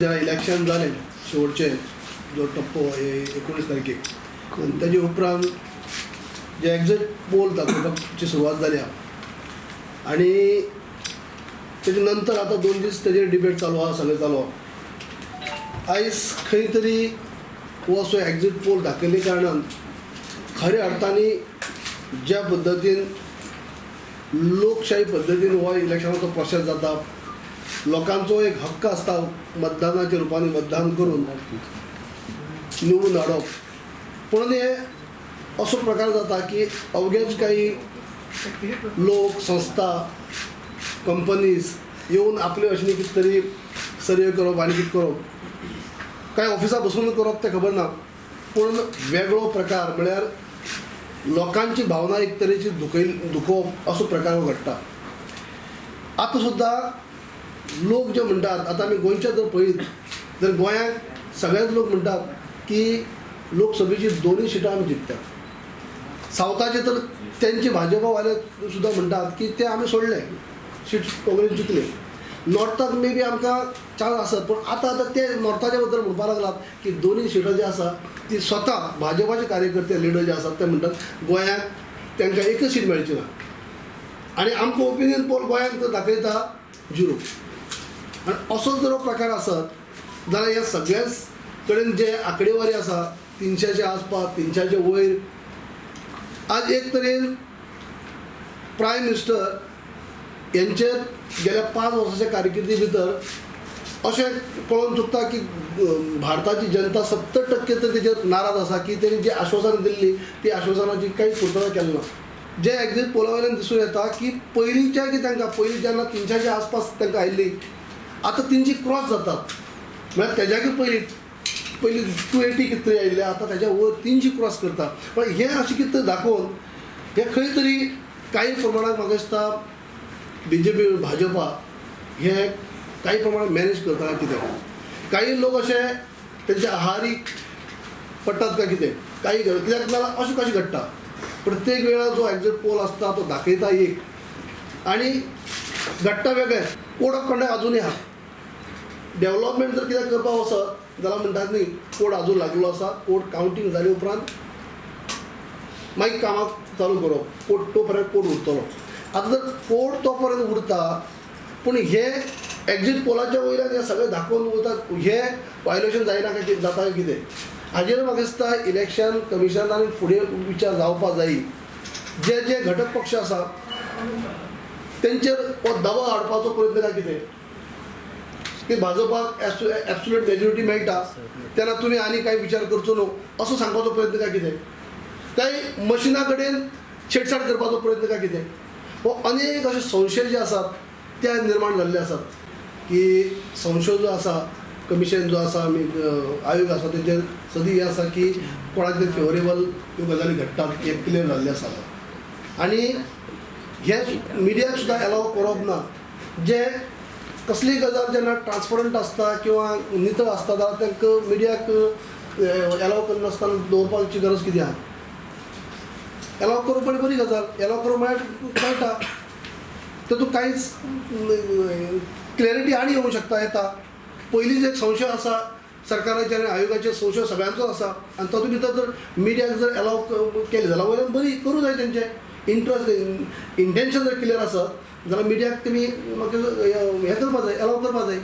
जेन्ना इलेक्शन जालें, शेवटचें जो टप्पो 19 तारखेक आनी तेजे उपरांत जे एग्झिट पोल दाखोवपाची सुरवात जाल्या आनी तेजे नंतर आतां 2 दीस तेजेर डिबेट चालू आहा, सगळें चालू आहा. आयज खंय तरी हो असो एग्झिट पोल दाखयल्ले कारणान खऱ्या अर्थानी ज्या पद्दतीन लोकशाही पद्दतीन हो इलेक्शनाचो प्रोसेस जाता, लोकांचो एक हक्क आसता मतदानाच्या रुपान मतदान करून निवडून हाडप, पूण हे असो प्रकार जाता की अवघेच काही लोक, संस्था, कंपनीज येवन आपले अशें कितें तरी सर्वे करप आनी कितें करप, कांय ऑफिसां बसून करप तें खबर ना, पूण वेगळो प्रकार म्हळ्यार लोकांची भावना एक तरेची दुखोवप असो प्रकार घडटा. आतां सुद्दां लोक जे म्हणटात, आतां आमी गोंयच्या जर पळयत तर गोंयांत सगळेच लोक म्हणटात की लोकसभेची दोनूय सिटां आमी जिखतात. सावथाचे तर तेंचे भाजपावाले सुद्दां म्हणटात की ते आमी सोडले सीट, काँग्रेस जिखले. नॉर्थाक मे बी आमकां चान्स आसत, पूण आतां आतां ते नॉर्थाच्या बद्दल म्हणपाक लागलात की दोनूय सिटां जी आसा ती स्वता भाजपाचे कार्यकर्ते, लिडर जे आसात ते म्हणटात गोंयांत तांकां एकच सीट मेळची ना आनी आमकां ओपिनियन पोल गोंयांत तर दाखयता झिरो. आनी असो जर प्रकार आसत जाल्यार ह्या सगळ्याच कडेन जे आंकडेवारी आसा, 300च्या आसपास, 300च्या वयर, आज एक तरेन प्रायम मिनिस्टर यांचेर गेल्या 5 वर्साच्या कारकिर्दी भितर अशें कळोन चुकता की भारताची जनता 70% तर तेजेर नाराज आसा की तेणी जी आश्वासनां दिल्ली ती आश्वासनाची कांय पुर्तता केली ना. जे एग्जीट पोला वयल्यान दिसून येता की पयलींच्या की तांकां पयलीं जेन्ना 300च्या आसपास तांकां आयिल्ली, आतां 300 क्रॉस जातात. म्हळ्यार तेज्याकूय पयलीं पयलीं 280 कितें तरी आयिल्लें, आतां तेज्या वयर 300 क्रॉस करता. पण हें अशें कितें तरी दाखोवन हें खंय तरी कांय प्रमाणांत म्हाका दिसता बीजेपी, भाजपा हे काही प्रमाणात मॅनेज करता कितें, काही लोक अशे तेंच्या आहारी पडटात काय कितें काही कित्याक नाल्यार अशें कशें घडटा? प्रत्येक वेळा जो एग्जीट पोल आसता तो दाखयता एक आनी घडटा वेगळें. कोड ऑफ कंडक्ट अजुनूय आहा. डेवलपमेंट जर कित्याक करपाक वचत जाल्यार म्हणटात न्ही, कोड अजून लागलेलो आसा, कोड कावंटींग जाले उपरांत मागीर कामाक चालू करप, कोड तो पर्यंत कोड उरतलो. आतां जर कोड तो पर्यंत उरता, पूण हे एग्जीट पोलाच्या वयल्यान हें सगळें दाखोवन वतात, हें वायलेशन जायना काय कितें, जाता काय कितें, हाजेर म्हाका दिसता इलेक्शन कमिशनान फुडें विचार जावपा जाय. जे जे घटक पक्ष आसा तेंचेर हो दबाव हाडपाचो प्रयत्न काय कितें, की भाजपाक एब्सोल्यूट मेजॉरिटी मेळटा तेन्ना तुमी आनी कांय विचार करचो न्हू असो सांगपाचो प्रयत्न काय कितें, काय मशिना कडेन छेडछाड करपाचो प्रयत्न काय कितें, हो अनेक अशे संशय जे आसात ते निर्माण जाल्ले आसात की संशय जो आसा, कमिशन जो आसा, आमी आयोग आसा तेजेर सदी हें आसा की कोणाक तरी फेवरेबल ह्यो गजाली घडटात हें क्लियर जाल्लें आसा. आनी हें मिडियाक सुद्दां एलाव करप ना. जे कसलीय गजाल जेन्ना ट्रान्सपरंट आसता किंवा नितळ आसता जाल्यार तांकां मिडियाक एलाव करनासतना दवरपाची गरज कितें आहा? एलाव करप बरी बरी गजाल. एलाव करप म्हळ्यार कळटा, तातूंत कांयच क्लॅरिटी आनी येवंक शकता, येता. पयलींच एक संशय आसा सरकाराचेर आनी आयोगाचेर, संशय सगळ्यांचो आसा आनी तातूंत भितर जर मिडियाक जर एलाव केलें जाल्यार वयल्यान बरी करूं जाय. तेंचें इंट्रस्ट, इंटेंशन जर क्लियर आसत जाल्यार मिडियाक तुमी म्हाका हें करपा जाय, एलाव करपा जाय.